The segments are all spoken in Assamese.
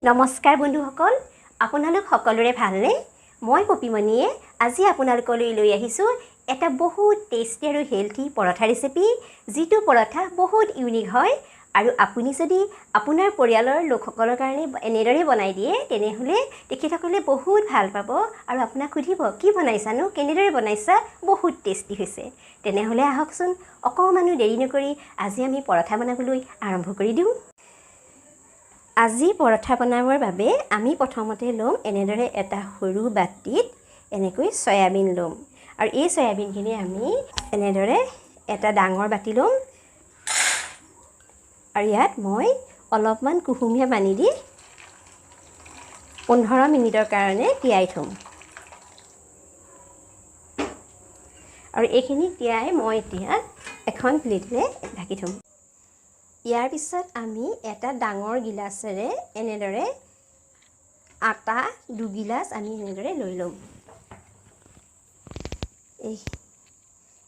নমস্কাৰ বন্ধুসকল, আপোনালোক সকলোৰে ভালনে? মই পপিমণিয়ে আজি আপোনালোকলৈ লৈ আহিছোঁ এটা বহুত টেষ্টি আৰু হেল্থি পৰঠা ৰেচিপি, যিটো পৰঠা বহুত ইউনিক হয় আৰু আপুনি যদি আপোনাৰ পৰিয়ালৰ লোকসকলৰ কাৰণে এনেদৰে বনাই দিয়ে তেনেহ'লে তেখেতসকলে বহুত ভাল পাব আৰু আপোনাক সুধিব কি বনাইছানো, কেনেদৰে বনাইছা, বহুত টেষ্টি হৈছে। তেনেহ'লে আহকচোন অকণমানো দেৰি নকৰি আজি আমি পৰঠা বনাবলৈ আৰম্ভ কৰি দিওঁ। আজি পৰঠা বনাবৰ বাবে আমি প্ৰথমতে ল'ম এনেদৰে এটা সৰু বাতিত এনেকৈ চয়াবিন ল'ম আৰু এই চয়াবিনখিনি আমি এনেদৰে এটা ডাঙৰ বাতি ল'ম আৰু ইয়াত মই অলপমান কুহুমীয়া পানী দি 15 মিনিটৰ কাৰণে তিয়াই থ'ম। আৰু এইখিনি তিয়াই মই এতিয়া এখন প্লেটেৰে ঢাকি থ'ম। ইয়াৰ পিছত আমি এটা ডাঙৰ গিলাচেৰে এনেদৰে আটা 2 গিলাচ আমি এনেদৰে লৈ ল'ম, এই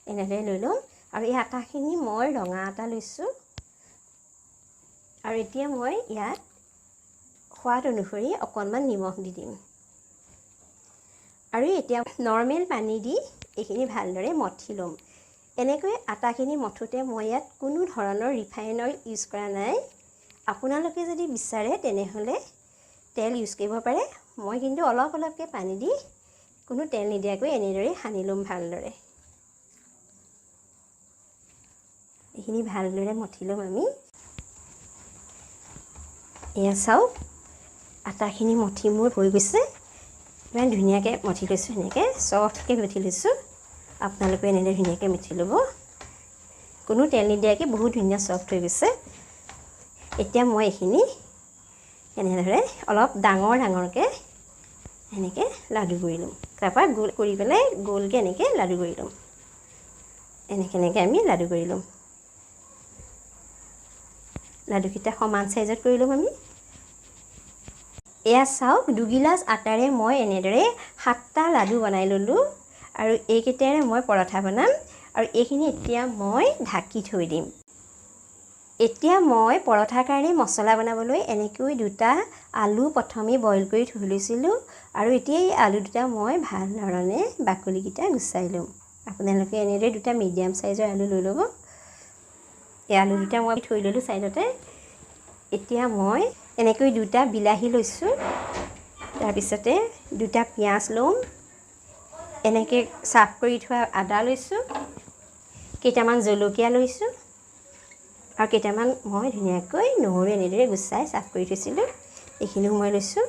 এনেদৰে লৈ ল'ম। আৰু এই আটাখিনি মই ৰঙা আটা লৈছোঁ। আৰু এতিয়া মই ইয়াত সোৱাদ অনুসৰি অকণমান নিমখ দি দিম আৰু এতিয়া নৰ্মেল পানী দি এইখিনি ভালদৰে মঠি ল'ম। এনেকৈ আটাখিনি মঠোঁতে মই ইয়াত কোনো ধৰণৰ ৰিফাইন অইল ইউজ কৰা নাই। আপোনালোকে যদি বিচাৰে তেনেহ'লে তেল ইউজ কৰিব পাৰে। মই কিন্তু অলপ অলপকৈ পানী দি কোনো তেল নিদিয়াকৈ এনেদৰে সানি ল'ম ভালদৰে। এইখিনি ভালদৰে মঠি ল'ম আমি। এয়া চাওক, আটাখিনি মঠি মোৰ হৈ গৈছে। ইমান ধুনীয়াকৈ মঠি লৈছোঁ, এনেকৈ চফ্টকৈ মঠি লৈছোঁ। আপোনালোকে এনেদৰে ধুনীয়াকৈ মঠি ল'ব, কোনো তেল নিদিয়াকৈ বহুত ধুনীয়া চফ্ট হৈ গৈছে। এতিয়া মই এইখিনি এনেদৰে অলপ ডাঙৰ ডাঙৰকৈ এনেকৈ লাডু কৰি ল'ম। তাৰপৰা গোল কৰি পেলাই গোলকৈ এনেকৈ লাডু কৰি ল'ম। এনেকৈ এনেকৈ আমি লাডু কৰি ল'ম। লাডুকেইটা সমান চাইজত কৰি ল'ম আমি। এয়া চাওক, 2 গিলাচ আটাৰে মই এনেদৰে 7টা লাডু বনাই ল'লোঁ আৰু এইকেইটাৰে মই পৰঠা বনাম। আৰু এইখিনি এতিয়া মই ঢাকি থৈ দিম। এতিয়া মই পৰঠাৰ কাৰণে মছলা বনাবলৈ এনেকৈ 2টা আলু প্ৰথমে বইল কৰি থৈ লৈছিলোঁ আৰু এতিয়া এই আলু দুটা মই ভাল ধৰণে বাকলিকেইটা গুচাই ল'ম। আপোনালোকে এনেদৰে 2টা মিডিয়াম চাইজৰ আলু লৈ ল'ব। এই আলু দুটা মই থৈ ল'লোঁ ছাইডতে। এতিয়া মই এনেকৈ 2টা বিলাহী লৈছোঁ, তাৰপিছতে 2টা পিঁয়াজ ল'ম, এনেকৈ চাফ কৰি থোৱা আদা লৈছোঁ, কেইটামান জলকীয়া লৈছোঁ আৰু কেইটামান মই ধুনীয়াকৈ নহৰু এনেদৰে গুচাই চাফ কৰি থৈছিলোঁ, এইখিনিও মই লৈছোঁ।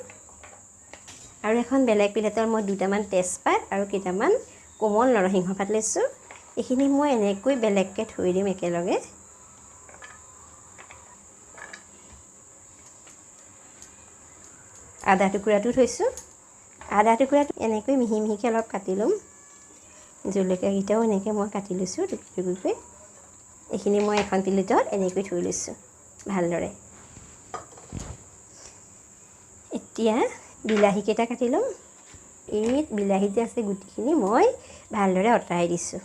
আৰু এখন বেলেগ প্লেটত মই 2টামান তেজপাত আৰু কেইটামান কোমল নৰসিংহ পাত লৈছোঁ। এইখিনি মই এনেকৈ বেলেগকৈ থৈ দিম একেলগে। আদা টুকুৰাটো থৈছোঁ। আদা টুকুৰাটো এনেকৈ মিহি মিহিকৈ অলপ কাটি ল'ম। জলকীয়াকেইটাও এনেকৈ মই কাটি লৈছোঁ টুকুৰা টুকুৰকৈ। এইখিনি মই এখন প্লেটত এনেকৈ থৈ লৈছোঁ ভালদৰে। এতিয়া বিলাহীকেইটা কাটি ল'ম। এই বিলাহী যে আছে গুটিখিনি মই ভালদৰে আঁতৰাই দিছোঁ।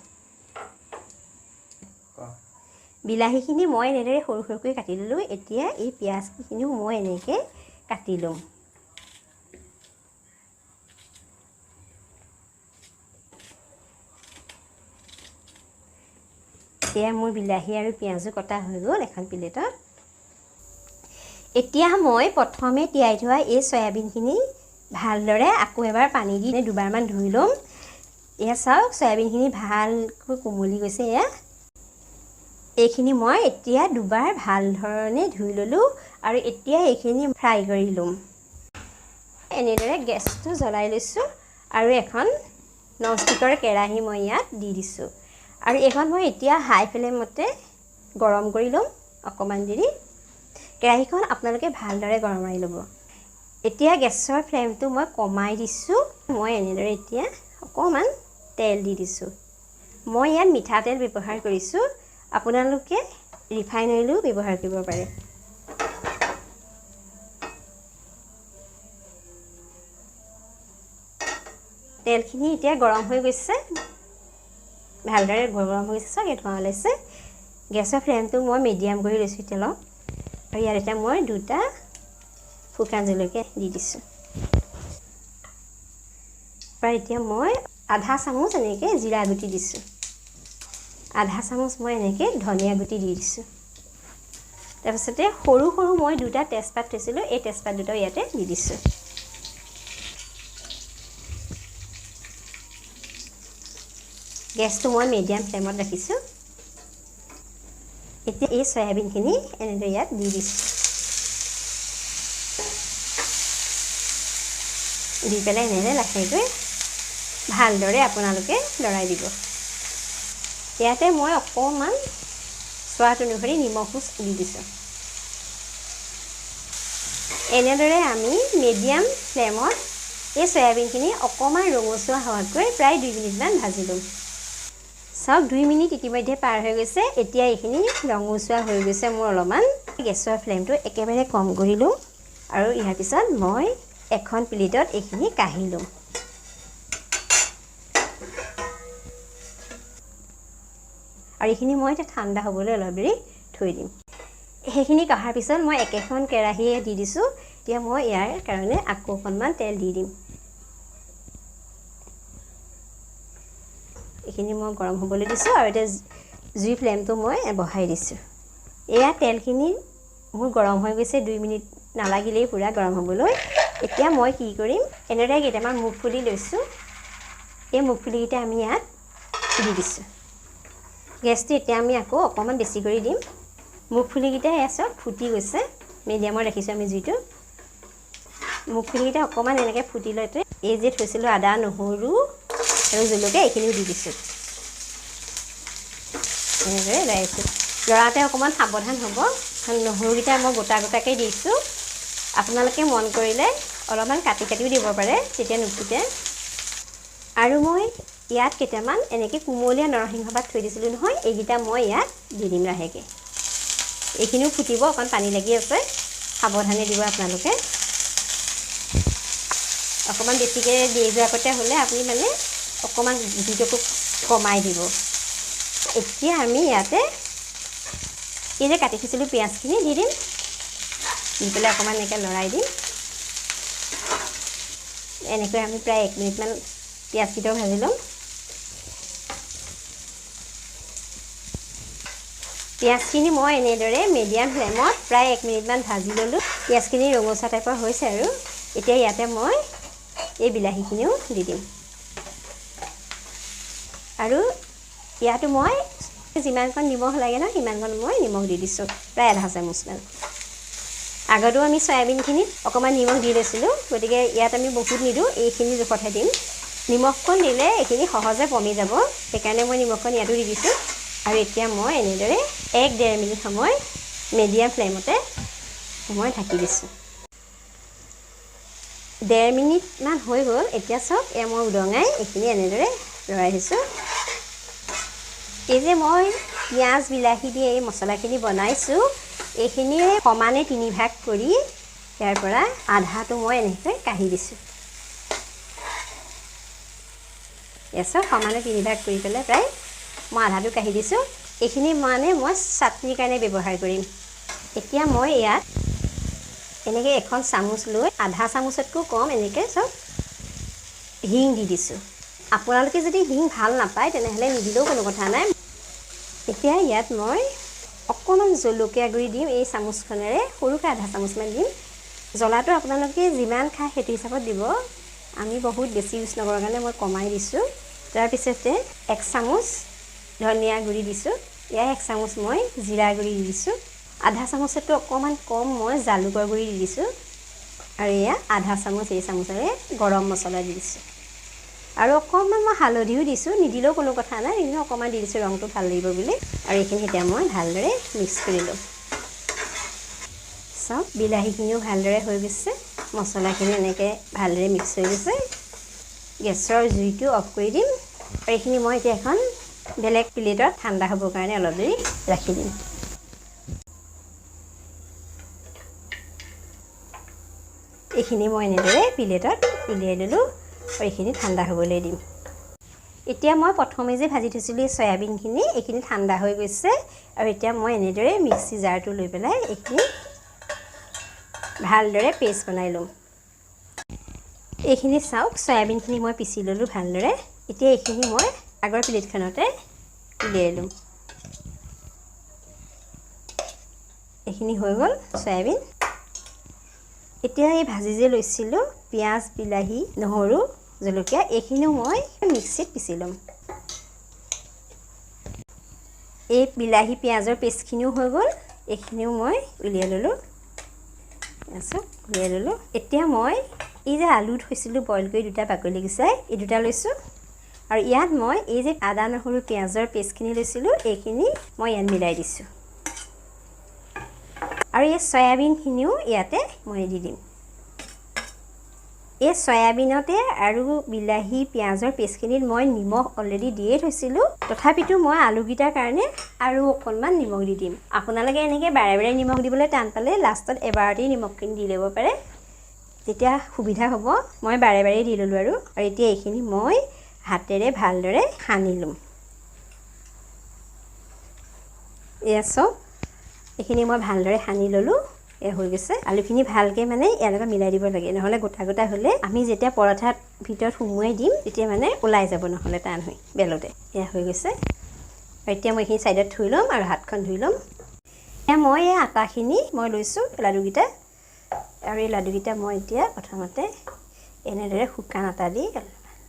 বিলাহীখিনি মই এনেদৰে সৰু সৰুকৈ কাটি ল'লোঁ। এতিয়া এই পিঁয়াজখিনিও মই এনেকৈ কাটি ল'ম। এতিয়া মোৰ বিলাহী আৰু পিঁয়াজো কটা হৈ গ'ল এখন প্লেটত। এতিয়া মই প্ৰথমে তিয়াই থোৱা এই চয়াবিনখিনি ভালদৰে আকৌ এবাৰ পানী দি দুবাৰমান ধুই ল'ম। এয়া চাওক, চয়াবিনখিনি ভালকৈ কোমলি গৈছে। এয়া এইখিনি মই এতিয়া দুবাৰ ভাল ধৰণে ধুই ল'লোঁ আৰু এতিয়া এইখিনি ফ্ৰাই কৰি ল'ম। এনেদৰে গেছটো জ্বলাই লৈছোঁ আৰু এখন ননষ্টিকৰ কেৰাহী মই ইয়াত দি দিছোঁ আৰু এইখন মই এতিয়া হাই ফ্লেমতে গৰম কৰি ল'ম অকণমান দেৰি। কেৰাহীখন আপোনালোকে ভালদৰে গৰম কৰি ল'ব। এতিয়া গেছৰ ফ্লেমটো মই কমাই দিছোঁ। মই এনেদৰে এতিয়া অকণমান তেল দি দিছোঁ। মই ইয়াত মিঠাতেল ব্যৱহাৰ কৰিছোঁ, আপোনালোকে ৰিফাইন অইলো ব্যৱহাৰ কৰিব পাৰে। তেলখিনি এতিয়া গৰম হৈ গৈছে, ভালদৰে গৰম হৈ গৈছে, চাগে ধোঁৱা ওলাইছে। গেছৰ ফ্লেমটো মই মিডিয়াম কৰি লৈছোঁ এতিয়া অলপ। আৰু ইয়াত এতিয়া মই 2টা শুকান জলকীয়া দি দিছোঁ। প্ৰায় এতিয়া মই আধা চামুচ এনেকৈ জিৰা গুটি দিছোঁ, আধা চামুচ মই এনেকৈ ধনিয়া গুটি দি দিছোঁ। তাৰপিছতে সৰু সৰু মই দুটা তেজপাত থৈছিলোঁ, এই তেজপাত দুটাও ইয়াতে দি দিছোঁ। গেছটো মই মিডিয়াম ফ্লেমত ৰাখিছোঁ। এতিয়া এই চয়াবিনখিনি এনেদৰে ইয়াত দি দিছোঁ। দি পেলাই এনেদৰে লাহেকৈ ভালদৰে আপোনালোকে লৰাই দিব। ইয়াতে মই অকণমান সোৱাদ অনুসৰি নিমখো দি দিছোঁ। এনেদৰে আমি মিডিয়াম ফ্লেমত এই চয়াবিনখিনি অকণমান ৰঙচুৱা হোৱাকৈ প্ৰায় 2 মিনিটমান ভাজি ল'ম। চাওক 2 মিনিট ইতিমধ্যে পাৰ হৈ গৈছে। এতিয়া এইখিনি ৰঙচুৱা হৈ গৈছে মোৰ অলপমান। গেছৰ ফ্লেমটো একেবাৰে কম কৰি ল'ম আৰু ইয়াৰ পিছত মই এখন প্লেটত এইখিনি কাঢ়ি ল'ম। আৰু এইখিনি মই এতিয়া ঠাণ্ডা হ'বলৈ অলপ দেৰি থৈ দিম। সেইখিনি কঢ়াৰ পিছত মই একেখন কেৰাহীয়ে দি দিছোঁ। এতিয়া মই ইয়াৰ কাৰণে আকৌ অকণমান তেল দি দিম। এইখিনি মই গৰম হ'বলৈ দিছোঁ আৰু এতিয়া জুই ফ্লেমটো মই বঢ়াই দিছোঁ। এয়া তেলখিনি মোৰ গৰম হৈ গৈছে, 2 মিনিট নালাগিলেই পূৰা গৰম হ'বলৈ। এতিয়া মই কি কৰিম, এনেদৰে কেইটামান মুগফুলি লৈছোঁ। এই মুগফুলিকেইটা আমি ইয়াত দি দিছোঁ। গেছটো এতিয়া আমি আকৌ অকণমান বেছি কৰি দিম। মুগফুলিকেইটা এয়া চব ফুটি গৈছে, মিডিয়ামত ৰাখিছোঁ আমি জুইটো। মুগফুলিকেইটা অকণমান এনেকৈ ফুটি লওঁতে এই যে থৈছিলোঁ আদা নহৰু আৰু জলকীয়া এইখিনিও দি দিছোঁ। এনেদৰে লৰাইছোঁ। লৰাওঁতে অকণমান সাৱধান হ'ব, কাৰণ নহৰুকেইটা মই গোটা গোটাকৈ দিছোঁ। আপোনালোকে মন কৰিলে অলপমান কাটি কাটিও দিব পাৰে, তেতিয়া নুফুটে। আৰু মই ইয়াত কেইটামান এনেকৈ কুমলীয়া নৰসিংহ পাত থৈ দিছিলোঁ নহয়, এইকেইটা মই ইয়াত দি দিম লাহেকৈ। এইখিনিও ফুটিব, অকণ পানী লাগি আছে, সাৱধানে দিব আপোনালোকে। অকণমান বেছিকৈ দি যোৱাকতে হ'লে আপুনি মানে অকণমান জুইটো কমাই দিব। এতিয়া আমি ইয়াতে এই যে কাটি থৈছিলোঁ পিঁয়াজখিনি দি দিম। দি পেলাই অকণমান এনেকৈ লৰাই দিম। এনেকৈ আমি প্ৰায় 1 মিনিটমান পিঁয়াজকেইটাও ভাজি ল'ম। পিঁয়াজখিনি মই এনেদৰে মিডিয়াম ফ্লেমত প্ৰায় 1 মিনিটমান ভাজি ল'লোঁ। পিঁয়াজখিনি ৰঙচুৱা টাইপৰ হৈছে আৰু এতিয়া ইয়াতে মই এই বিলাহীখিনিও দি দিম। আৰু ইয়াতো মই যিমানকণ নিমখ লাগে ন সিমানকণ মই নিমখ দি দিছোঁ, প্ৰায় আধা চামুচমান। আগতো আমি চয়াবিনখিনিত অকণমান নিমখ দি লৈছিলোঁ, গতিকে ইয়াত আমি বহুত নিদিওঁ, এইখিনি জোখতহে দিম। নিমখকণ দিলে এইখিনি সহজে পমি যাব, সেইকাৰণে মই নিমখকণ ইয়াতো দি দিছোঁ। আৰু এতিয়া মই এনেদৰে 1-1.5 মিনিট সময় মিডিয়াম ফ্লেমতে মই ঢাকি দিছোঁ। 1.5 মিনিটমান হৈ গ'ল। এতিয়া চাওক এয়া মই উদঙাই এইখিনি এনেদৰে লৰাই দিছোঁ। এই যে মই পিঁয়াজ বিলাহী দি এই মছলাখিনি বনাইছোঁ, এইখিনি সমানে 3 ভাগ কৰি ইয়াৰ পৰা আধাটো মই এনেকৈ কাঢ়ি দিছোঁ। এয়া চাওক সমানে 3 ভাগ কৰি পেলাই প্ৰায় মই আধাটো কাঢ়ি দিছোঁ। এইখিনি মানে মই চাটনিৰ কাৰণে ব্যৱহাৰ কৰিম। এতিয়া মই ইয়াত এনেকৈ এখন চামুচ লৈ আধা চামুচতকৈ কম এনেকৈ চব হিং দি দিছোঁ। আপোনালোকে যদি হিং ভাল নাপায় তেনেহ'লে নিদিলেও কোনো কথা নাই। এতিয়া ইয়াত মই অকণমান জলকীয়া গুড়ি দিম, এই চামুচখনেৰে সৰুকৈ আধা চামুচমান দিম। জ্বলাটো আপোনালোকে যিমান খায় সেইটো হিচাপত দিব, আমি বহুত বেছি ইউজ নকৰাৰ কাৰণে মই কমাই দিছোঁ। তাৰপিছতে 1 চামুচ ধনিয়া গুড়ি দিছোঁ, ইয়াৰ 1 চামুচ মই জিৰা গুড়ি দি দিছোঁ, আধা চামুচতকৈ অকণমান কম মই জালুকৰ গুড়ি দি দিছোঁ, আৰু এয়া আধা চামুচ এই চামুচেৰে গৰম মছলা দি দিছোঁ। আৰু অকণমান মই হালধিও দিছোঁ, নিদিলেও কোনো কথা নাই, কিন্তু অকণমান দি দিছোঁ ৰংটো ভাল লাগিব বুলি। আৰু এইখিনি এতিয়া মই ভালদৰে মিক্স কৰি ল'ম। চাওক বিলাহীখিনিও ভালদৰে হৈ গৈছে, মছলাখিনি এনেকৈ ভালদৰে মিক্স হৈ গৈছে। গেছৰ জুইটো অফ কৰি দিম। আৰু এইখিনি মই এতিয়া এখন বেলেগ প্লেটত ঠাণ্ডা হ'বৰ কাৰণে অলপ দেৰি ৰাখি দিম। এইখিনি মই এনেদৰে প্লেটত উলিয়াই ল'লোঁ আৰু এইখিনি ঠাণ্ডা হ'বলৈ দিম। এতিয়া মই প্ৰথমে যে ভাজি থৈছিলোঁ এই চয়াবিনখিনি, এইখিনি ঠাণ্ডা হৈ গৈছে। আৰু এতিয়া মই এনেদৰে মিক্সি জাৰটো লৈ পেলাই এইখিনি ভালদৰে পেষ্ট বনাই ল'ম। এইখিনি চাওক, চয়াবিনখিনি মই পিচি ল'লোঁ ভালদৰে। এতিয়া এইখিনি মই আগৰ প্লেটখনতে উলিয়াই ল'ম। এইখিনি হৈ গ'ল চয়াবিন। এতিয়া এই ভাজি যে লৈছিলোঁ পিঁয়াজ, বিলাহী, নহৰু, জলকীয়া, এইখিনিও মই মিক্সিত পিচি ল'ম। এই বিলাহী পিঁয়াজৰ পেষ্টখিনিও হৈ গ'ল, এইখিনিও মই উলিয়াই ল'লোঁ। উলিয়াই ল'লোঁ। এতিয়া মই এই যে আলু থৈছিলোঁ বইল কৰি দুটা বাকলি গুচাই, এই দুটা লৈছোঁ। আৰু ইয়াত মই এই যে আদা, নহৰু, পিঁয়াজৰ পেষ্টখিনি লৈছিলোঁ, এইখিনি মই ইয়াত মিলাই দিছোঁ। আৰু এই চয়াবিনখিনিও ইয়াতে মই দি দিম। এই চয়াবিনতে আৰু বিলাহী পিঁয়াজৰ পেষ্টখিনিত মই নিমখ অলৰেডি দিয়ে থৈছিলোঁ, তথাপিতো মই আলুকেইটাৰ কাৰণে আৰু অকণমান নিমখ দি দিম। আপোনালোকে এনেকৈ বাৰে বাৰে নিমখ দিবলৈ টান পালে লাষ্টত এবাৰতেই নিমখখিনি দি ল'ব পাৰে, তেতিয়া সুবিধা হ'ব। মই বাৰে বাৰে দি ল'লোঁ আৰু। আৰু এতিয়া এইখিনি মই হাতেৰে ভালদৰে সানি ল'ম। এয়া চাওক, এইখিনি মই ভালদৰে সানি ল'লোঁ। এয়া হৈ গৈছে। আলুখিনি ভালকৈ মানে ইয়াৰ লগত মিলাই দিব লাগে, নহ'লে গোটা গোটা হ'লে আমি যেতিয়া পৰঠাত ভিতৰত সুমুৱাই দিম তেতিয়া মানে ওলাই যাব, নহ'লে টান হৈ বেলোতে। এয়া হৈ গৈছে। আৰু এতিয়া মই এইখিনি ছাইডত থৈ ল'ম আৰু হাতখন ধুই ল'ম। এতিয়া মই এই আটাখিনি মই লৈছোঁ লাডুকেইটা, আৰু এই লাডুকেইটা মই এতিয়া প্ৰথমতে এনেদৰে শুকান আটা দি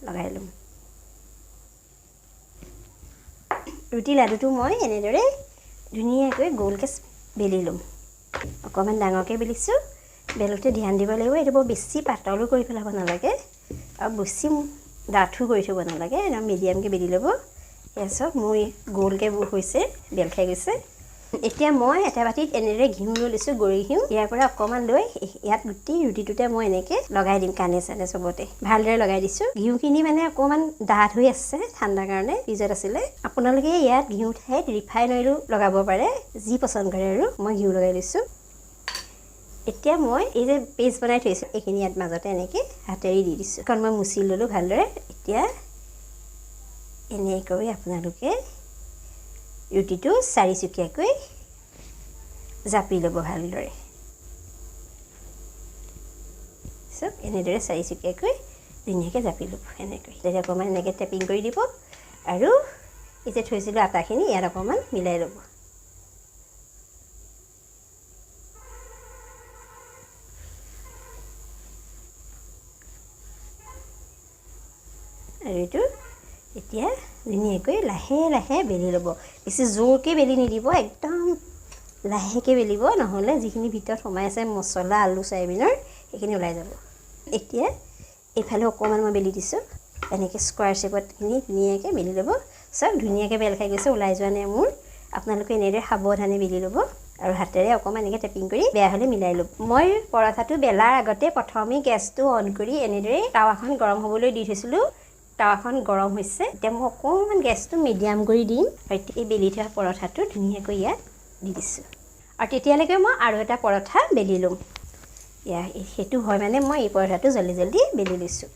লগাই ল'ম। ৰুটি লাডুটো মই এনেদৰে ধুনীয়াকৈ গোলকৈ বেলি ল'ম। অকণমান ডাঙৰকৈ বেলিছোঁ। বেলোতে ধ্যান দিব লাগিব, এইটো বৰ বেছি পাতলো কৰি পেলাব নালাগে আৰু বেছি ডাঠো কৰি থ'ব নালাগে, একদম মিডিয়ামকৈ বেলি ল'ব। এয়া চাওক, মোৰ গোলকৈ হৈছে, বেল খাই গৈছে। এতিয়া মই এটা বাতিত এনেদৰে ঘিউ লৈ লৈছোঁ, গৰু ঘিউ। ইয়াৰ পৰা অকণমান লৈ ইয়াত গোটেই ৰুটিটোতে মই এনেকৈ লগাই দিম, কাণে চানে চবতে ভালদৰে লগাই দিছোঁ। ঘিউখিনি মানে অকণমান ডাঠ হৈ আছে ঠাণ্ডাৰ কাৰণে, ফ্ৰিজত আছিলে। আপোনালোকে ইয়াত ঘিউ ঠাইত ৰিফাইন অইলো লগাব পাৰে, যি পচন্দ কৰে আৰু। মই ঘিউ লগাই লৈছোঁ। এতিয়া মই এই যে পেষ্ট বনাই থৈছোঁ এইখিনি ইয়াত মাজতে এনেকৈ হাতেৰে দি দিছোঁ, কাৰণ মই মুচি ল'লোঁ ভালদৰে। এতিয়া এনেকৈ আপোনালোকে ৰুটিটো চাৰিচুকীয়াকৈ জাপি ল'ব ভালদৰে। চব এনেদৰে চাৰিচুকীয়াকৈ ধুনীয়াকৈ জাপি ল'ব এনেকৈ। তেতিয়া অকণমান এনেকৈ টেপিং কৰি দিব আৰু এই যে থৈছিলোঁ আটাখিনি ইয়াত অকণমান মিলাই ল'ব। আৰু এইটো এতিয়া ধুনীয়াকৈ লাহে লাহে বেলি ল'ব, বেছি জোৰকৈ বেলি নিদিব, একদম লাহেকৈ বেলিব, নহ'লে যিখিনি ভিতৰত সোমাই আছে মছলা, আলু, চয়াবিনৰ সেইখিনি ওলাই যাব। এতিয়া এইফালে অকণমান মই বেলি দিছোঁ, এনেকৈ স্কুৱাৰ শ্বেপতখিনি ধুনীয়াকৈ বেলি ল'ব। চাওক ধুনীয়াকৈ বেল খাই গৈছে, ওলাই যোৱা নাই মোৰ। আপোনালোকে এনেদৰে সাৱধানে বেলি ল'ব আৰু হাতেৰে অকণমান এনেকৈ টেপিং কৰি বেয়া হ'লে মিলাই ল'ব। মই পৰঠাটো বেলাৰ আগতে প্ৰথমে গেছটো অন কৰি এনেদৰে টাৱাখন গৰম হ'বলৈ দি থৈছিলোঁ। টাৱাখন গৰম হৈছে, এতিয়া মই অকণমান গেছটো মিডিয়াম কৰি দিম আৰু এই বেলি থোৱা পৰঠাটো ধুনীয়াকৈ ইয়াত দি দিছোঁ। আৰু তেতিয়ালৈকে মই আৰু এটা পৰঠা বেলি ল'ম। সেইটো হয় মানে মই এই পৰঠাটো জল্দি জল্দি বেলি লৈছোঁ।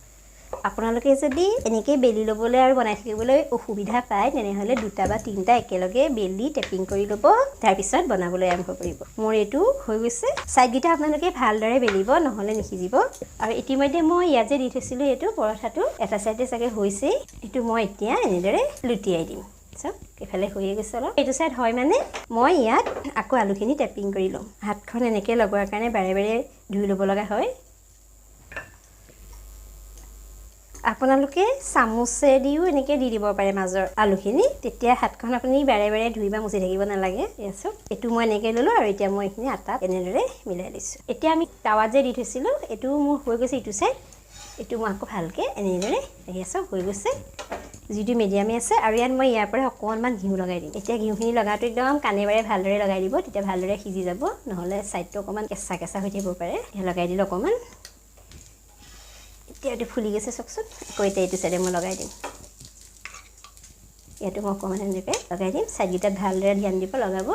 আপোনালোকে যদি এনেকৈ বেলি ল'বলৈ আৰু বনাই থাকিবলৈ অসুবিধা পায়, তেনেহ'লে দুটা বা তিনিটা একেলগে বেলি টেপিং কৰি ল'ব, তাৰপিছত বনাবলৈ আৰম্ভ কৰিব। মোৰ এইটো হৈ গৈছে। ছাইডকেইটা আপোনালোকে ভালদৰে বেলিব, নহ'লে নিসিজিব। আৰু ইতিমধ্যে মই ইয়াত যে দি থৈছিলোঁ এইটো পৰঠাটো এটা ছাইডে চাগে হৈছেই, এইটো মই এতিয়া এনেদৰে লুটিয়াই দিম। চাওক এইফালে হৈয়ে গৈছে অলপ। এইটো ছাইড হয় মানে মই ইয়াত আকৌ আলুখিনি টেপিং কৰি ল'ম। হাতখন এনেকৈ লগোৱাৰ কাৰণে বাৰে বাৰে ধুই ল'ব লগা হয়। আপোনালোকে চামুচেদিও এনেকৈ দি দিব পাৰে মাজৰ আলুখিনি, তেতিয়া হাতখন আপুনি বাৰে বাৰে ধুই বা মুচি থাকিব নালাগে। চাওক এইটো মই এনেকৈ ল'লোঁ আৰু এতিয়া মই এইখিনি আটাত এনেদৰে মিলাই দিছোঁ। এতিয়া আমি টাৱাত যে দি থৈছিলোঁ এইটো মোৰ হৈ গৈছে, ইটো ছাইড এইটো মই আকৌ ভালকৈ এনেদৰে চাওক হৈ গৈছে, যিটো মিডিয়ামে আছে। আৰু ইয়াত মই ইয়াৰ পৰা অকণমান ঘিউ লগাই দিম। এতিয়া ঘিউখিনি লগাটো একদম কাণে বাৰে ভালদৰে লগাই দিব, তেতিয়া ভালদৰে সিজি যাব, নহ'লে ছাইডটো অকণমান কেঁচা কেঁচা হৈ থাকিব পাৰে। লগাই দিলোঁ অকণমান, এতিয়া এইটো ফুলি গৈছে চাওকচোন। আকৌ এতিয়া এইটো ছাইডে মই লগাই দিম, ইয়াতো মই অকণমান এনেকৈ লগাই দিম। ছাইডকেইটাত ভালদৰে ধ্যান দিব লগাব।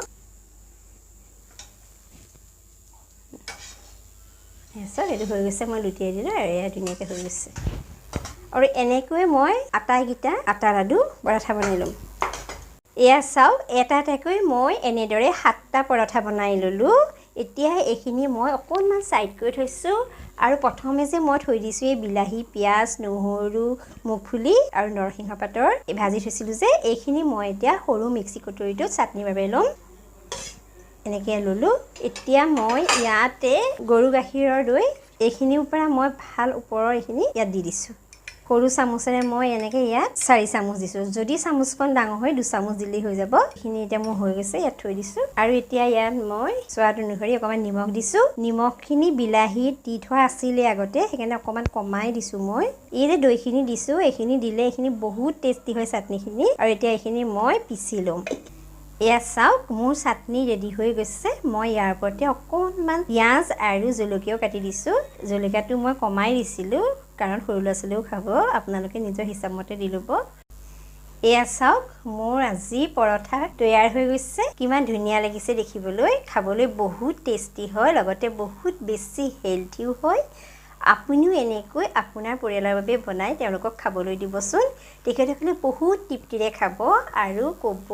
চাওক এইটো হৈ গৈছে, মই লুটিয়াই দিলোঁ আৰু এয়া ধুনীয়াকৈ হৈ গৈছে। আৰু এনেকৈ মই আটাইকেইটা আটা লাডু পৰঠা বনাই ল'ম। এয়া চাওক এটা এটাকৈ মই এনেদৰে 7টা পৰঠা বনাই ল'লোঁ। এতিয়া এইখিনি মই অকণমান ছাইড কৰি থৈছোঁ। আৰু প্ৰথমে যে মই থৈ দিছোঁ এই বিলাহী, পিঁয়াজ, নহৰু, মুগফুলি আৰু নৰসিংহ পাতৰ এই ভাজি থৈছিলোঁ যে, এইখিনি মই এতিয়া সৰু মিক্সি কটৰীটোত চাটনিৰ বাবে ল'ম। এনেকৈ ল'লোঁ। এতিয়া মই ইয়াতে গৰু গাখীৰৰ দৈ এইখিনিৰ পৰা মই ভাল ওপৰৰ এইখিনি ইয়াত দি দিছোঁ। সৰু চামুচেৰে মই এনেকৈ ইয়াত 4 চামুচ দিছোঁ। যদি চামুচখন ডাঙৰ হয় 2 চামুচ দিলেই হৈ যাব। এইখিনি এতিয়া মোৰ হৈ গৈছে, ইয়াত থৈ দিছোঁ। আৰু এতিয়া ইয়াত মই সোৱাদ অনুসৰি অকণমান নিমখ দিছোঁ। নিমখখিনি বিলাহীত দি থোৱা আছিলে আগতে, সেইকাৰণে অকণমান কমাই দিছোঁ মই। এই যে দৈখিনি দিছোঁ, এইখিনি দিলে এইখিনি বহুত টেষ্টি হয় চাটনিখিনি। আৰু এতিয়া এইখিনি মই পিচি ল'ম। এয়া চাওক, মোৰ চাটনি ৰেডি হৈ গৈছে। মই ইয়াৰ ওপৰতে অকণমান পিঁয়াজ আৰু জলকীয়াও কাটি দিছোঁ। জলকীয়াটো মই কমাই দিছিলোঁ, কাৰণ সৰু ল'ৰা ছোৱালীয়েও খাব। আপোনালোকে নিজৰ হিচাপমতে দি ল'ব। এয়া চাওক, মোৰ আজি পৰঠা তৈয়াৰ হৈ গৈছে। কিমান ধুনীয়া লাগিছে দেখিবলৈ। খাবলৈ বহুত টেষ্টি হয়, লগতে বহুত বেছি হেল্থিও হয়। আপুনিও এনেকৈ আপোনাৰ পৰিয়ালৰ বাবে বনাই তেওঁলোকক খাবলৈ দিবচোন। তেখেতসকলে বহুত তৃপ্তিৰে খাব আৰু ক'ব,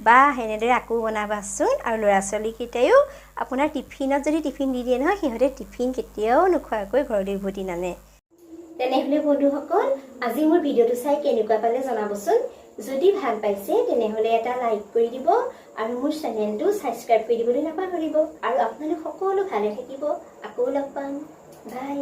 বা এনেদৰে আকৌ বনাবাচোন। আৰু ল'ৰা ছোৱালীকেইটাইও আপোনাৰ টিফিনত যদি টিফিন দি দিয়ে নহয়, সিহঁতে টিফিন কেতিয়াও নোখোৱাকৈ ঘৰলৈ উভতি নানে। তেনেহ'লে বন্ধুসকল, আজি মোৰ ভিডিঅ'টো চাই কেনেকুৱা পালে জনাবচোন। যদি ভাল পাইছে তেনেহ'লে এটা লাইক কৰি দিব আৰু মোৰ চেনেলটো ছাবস্ক্ৰাইব কৰি দিবলৈ নাপাহৰিব। আৰু আপোনালোক সকলো ভালে থাকিব। আকৌ লগ পাম। বাই।